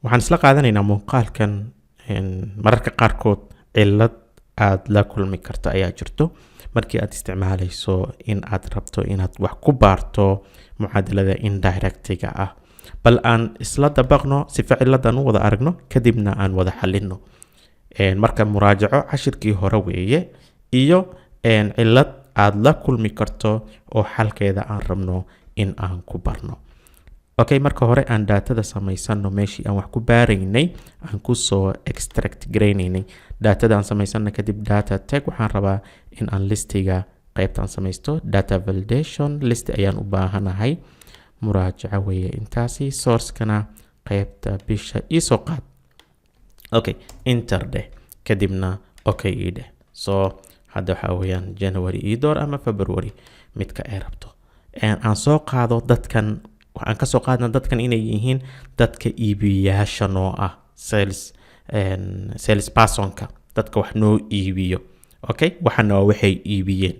Waxaan isla qaadanaynaa muuqaalkan. Mararka qaarkood cilad aad la kulmi karto ayaa jirto markii aad isticmaalayso in aad rabto inaad wax ku baarto mucaadalada indirectiga ah. Bal aan isla dabaqno sifa ciladan u wada aragno, kadibna aan wada xalino. Marka muraajaco cashirkii hore weeye iyo cilad aad la kulmi karto oo xalkeeda aan rabno in aan ku barno. Okay, marka hore aan datada samaysano. Meeshii aan wax ku baaraynay, aan kusoo extract garaynaynay datada aan samaysano. Kadib data tag. Waxaan rabaa in aan listiga qaybtaan samaysto. Data validation list ayaan u baahanahay. Muraajaco weeye intaasi. Sourcekana qaybta bisha iisoo qaad. Okay, enter dheh, kadibna okay ii dheh. So hadda waxaa weeyaan January ii door ama February, midka ay rabto. Aan soo qaado dadkan, waxaan kasoo qaadna dadkan inay yihiin dadka iibiyaasha noo ah, sales personka, dadka wax noo iibiyo. Okay, waxana waa waxay iibiyeen.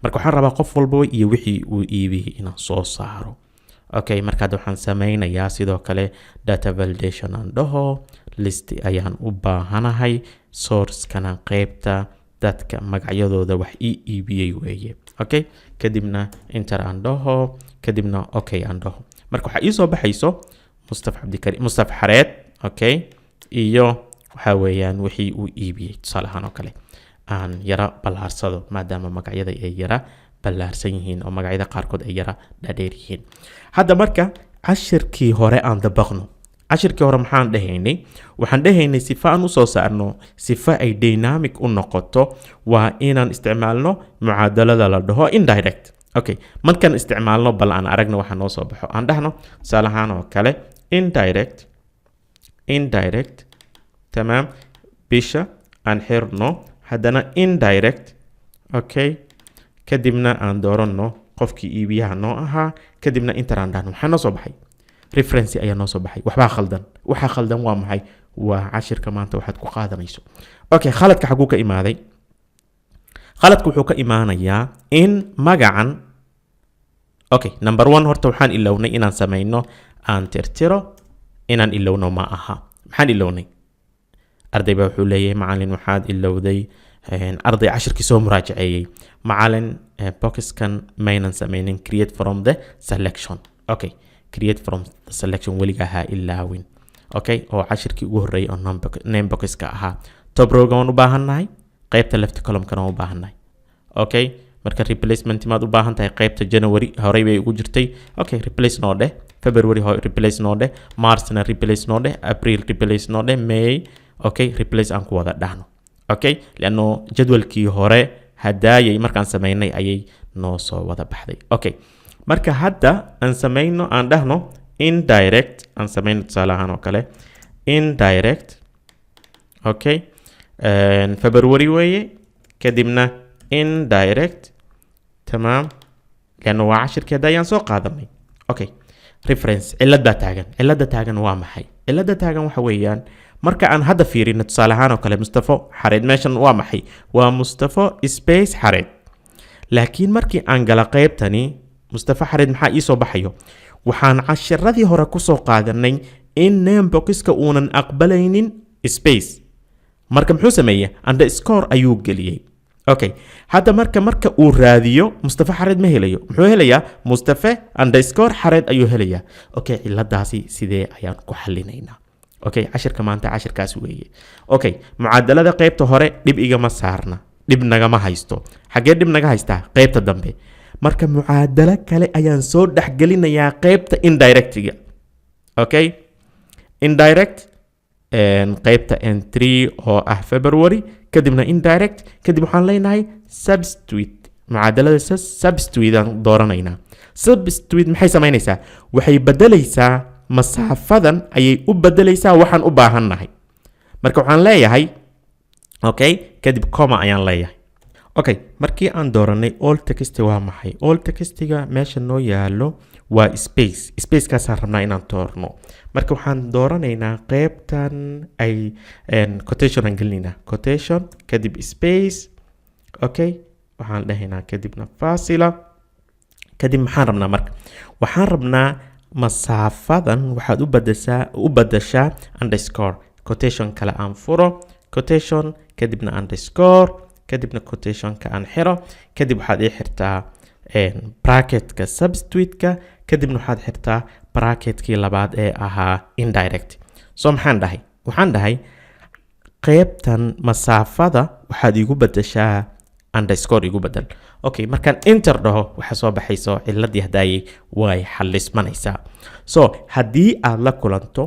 Marka waxaan rabaa qof walbaba iyo wixii uu iibiyey inaan soo saaro. Okay, marka hadda waxaan sameynayaa sidoo kale data validation aan dhaho. List ayaan u baahanahay. Sourcekana qeybta dadka magacyadooda wax ii iibiyey weeye. Okay, kadibna enter aan dhaho, kadibna okay aan dhaho. Marka waxaa iisoo baxayso Mustafa Cabdikarim, Mustafa Xareed. Okay, iyo waxaa weeyaan wixii uu iibiyey. Tusaale ahaan oo kale aan yara ballaarsado, maadaama magacyada ay yara ballaarsan yihiin oo magacyada qaarkood ay yara dhaadheer yihiin. Hadda marka cashirkii hore aan dabaqno. Cashirkii hore maxaan dhehaynay? Waxaan dhehaynay sifa aan usoo saarno, sifa ay dynamic u noqoto, waa inaan isticmaalno mucaadalada la dhaho indirect. Okay, markaan isticmaalno, bal aan aragno waxa noo soo baxo. Aan dhahno tusaale ahaan oo kale indirect, indirect, tamaam, bisha aan xirno, haddana indirect. Okay, kadibna aan dooranno qofkii iibiyaha noo ahaa, kadibna enter aan dhahno. Maxaa noo soo baxay? Reference ayaa noo soo baxay. Waxbaa khaldan. Waxaa khaldan waa maxay? Waa cashirka maanta waxaad ku qaadanayso. Okay, khaladka xaguu ka imaaday? Khaladka wuxuu ka imaanayaa in magacan. Okay, number one, horta waxaan ilownay inaan samayno, aan tirtiro. Inaan ilowno ma aha. Maxaan ilownay? Arday baa wuxuu leeyahay: "Macalin, waxaad ilowday." Arday cashirkii soo muraajaceeyey: "Macalin, boxkan maynan sameynin create from the selection." Okay, create from the selection weligaa ha ilaawin. Okay, oo cashirkii ugu horreeyay oo name boxka ahaa. Top rowga waan u baahannahay, qaybta left columnkana waan u baahannahay. Okay, marka replacement maad u baahan tahay? Qaybta January horey bay ugu jirtay. Okay, replace noo dheh. February replace noo dheh. Marchna replace noo dheh. April replace noo dheh. May, okay, replace aan ku wada dhahno. Okay, lianno jadwalkii hore hadaayay markaan sameynay ayay noo soo wada baxday. Okay, marka hadda aan sameyno, aan dhahno indirect aan sameyno. Tusaale ahaan oo kale indirect. Okay, February weeye, kadibna indirect, tamaam, lianna waa cashirkii hadda ayaan soo qaadanay. Okay, reference cilad baa taagan. Cilada taagan waa maxay? Cilada taagan waxa weeyaan, marka aan hadda fiirino tusaale ahaan oo kale Mustafo Xareed, meeshan waa maxay? Waa Mustafo space Xareed. Laakiin markii aan gala qaybtani Mustafa Xareed, maxaa iisoo baxayo? Waxaan cashiradii hore kusoo qaadanay in name boxka uunan aqbalaynin space. Marka muxuu sameeyey? Underscore ayuu geliyey. Okay, hadda marka uu raadiyo Mustafa Xareed ma helayo. Muxuu helayaa? Mustafe underscore Xareed ayuu helayaa. Okay, ciladaasi sidee ayaan ku xalinaynaa? Okay, cashirka maanta cashirkaas weeye. Okay, mucaadalada qaybta hore dhib igama saarna, dhib nagama haysto. Xaggee dhib naga haystaa? Qaybta dambe. Marka mucaadalo kale ayaan soo dhexgelinayaa qaybta indirectiga. Okay, indirect qaybta N3 oo ah February, kadibna indirect, kadib waxaan leenahay substitute. Mucaadalada substitute aan dooranaynaa. Substitute maxay samaynaysaa? Waxay bedelaysaa masaafadan, ayay u bedelaysaa waxaan u baahannahay. Marka waxaan leeyahay okay, kadib comma ayaan leeyahay. Okay, markii aan dooranay all text, waa maxay all textiga meesha noo yaalo? Waa space. Spacekaasaan rabnaa inaan doorno. Marka waxaan dooranaynaa qeybtan ay quotation aan gelinaynaa, quotation, kadib space. Okay, waxaan dhahaynaa kadibna fasila. Kadib maxaan rabnaa? Marka waxaan rabnaa Masaafadan waxaad u badashaa underscore. Quotation kale aan furo, quotation, kadibna underscore, kadibna quotationka aan xiro. Kadib waxaad ii xirtaa bracketka substitute-ka, kadibna waxaad xirtaa bracketkii labaad ee ahaa indirect. So maxaan dhahay? Waxaan dhahay qeybtan masaafada waxaad igu badashaa underscore, igu bedel. Okay, markaan enter dhaho, waxaa soo baxayso ciladii hadaayay way xalismanaysaa. So haddii aad la kulanto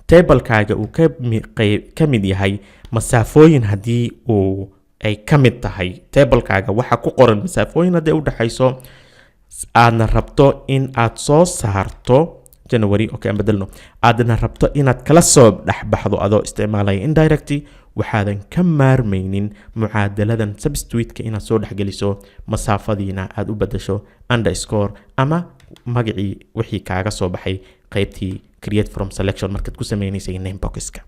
tablekaaga uu ka mid yahay masaafooyin, haddii uu ay ka mid tahay tablekaaga waxa ku qoran masaafooyin hadday u dhexayso, aadna rabto in aad soo saarto January, okay, aan bedelno, aadna rabto inaad kala soo dhexbaxdo adoo isticmaalaya indirect, waxaadan ka maarmaynin mucaadaladan substitute-ka inaad soo dhexgeliso, masaafadiina aad u bedesho underscore ama magacii wixii kaaga soo baxay qeybtii create from selection markaad ku sameynaysay name boxka.